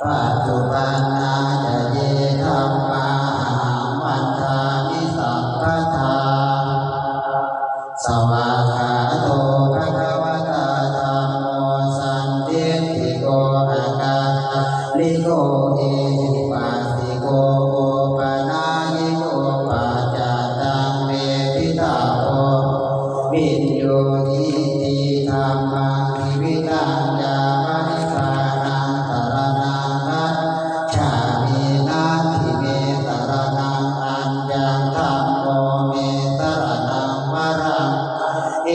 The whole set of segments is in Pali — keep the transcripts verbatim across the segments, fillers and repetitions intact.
Paccuppanna ca ye dhammā ahaṃ vandāmi sabbadā. Svākkhāto bhagavatā dhammo sandiṭṭhiko akāliko ehipassiko opanayiko paccattaṃ veditabbo viññūhīti. Dhammaṃ jīvitaṃ yāva nibbānaṃ saraṇaṃ gacchāmi. Natthi me saraṇaṃ aññaṃ, dhammo me saraṇaṃ varaṃ,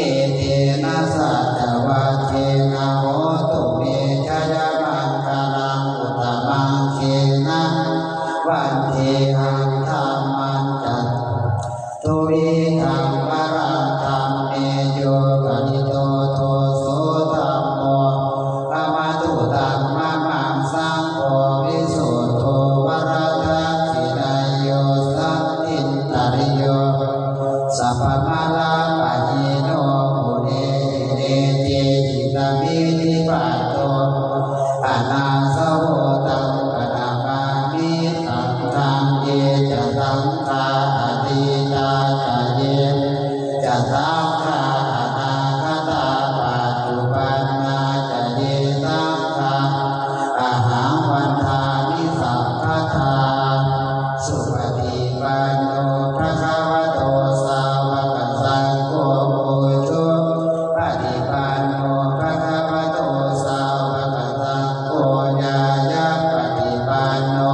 etena saccavajjena hotu me jayamaṅgalaṃ. Uttamaṅgena vandehaṃ dhammañca duvidhaṃ varaṃ, dhamme yo khalito doso dhammo khamatu taṃ mamaṃ, saṅgho visuddho varadakkhiṇeyyo santindriyo sabbamalappahīno guṇehi nesehi samiddhipatto anāsavo taṃ paṇamāmi saṅghaṃ. Ye ca saṅghā atītā ca ye ca saṅghā anāgatā paccuppannā ca ye saṅghā ahaṃ vandāmi sabbadā. Supaṭipanno bhagavato sāvakasaṅgho, ujupaṭipanno bhagavato sāvakasaṅgho, ñāyapaṭipanno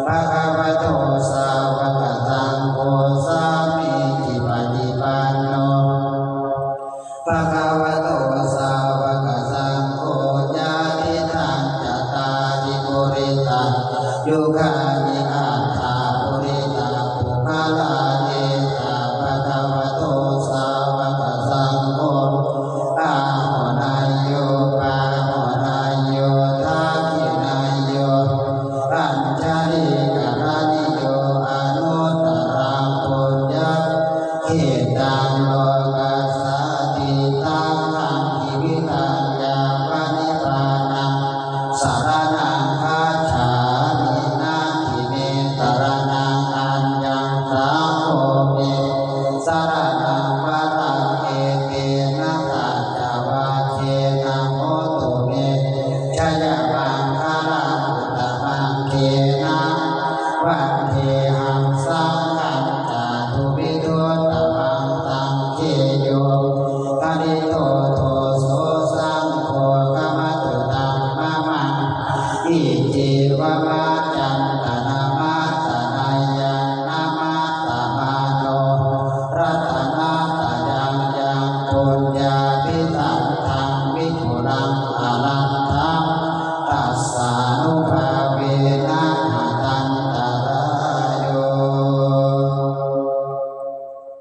bhagavato sāvakasaṅgho, sāmīcipaṭipanno bhagavato sāvakasaṅgho, yadidaṃ cattāri purisayugāni aṭṭha purisapuggalā, esa bhagavato sāvakasaṅgho, āhuneyyo pāhuneyyo dakkhiṇeyyo añjalikaraṇīyo, anuttaraṃ puññakkhettaṃ lokassāti. Saṅghaṃ jīvitaṃ yāva nibbānaṃ saraṇaṃ gacchāmi. Natthi me saraṇaṃ aññaṃ, saṅgho me saraṇaṃ varaṃ, etena saccavajjena hotu me jayamaṅgalaṃ. Uttamaṅgena vandehaṃ saṅghañca duvidhuttamaṃ, saṅghe yo khalito doso saṅgho khamatu taṃ mamaṃ, iccevam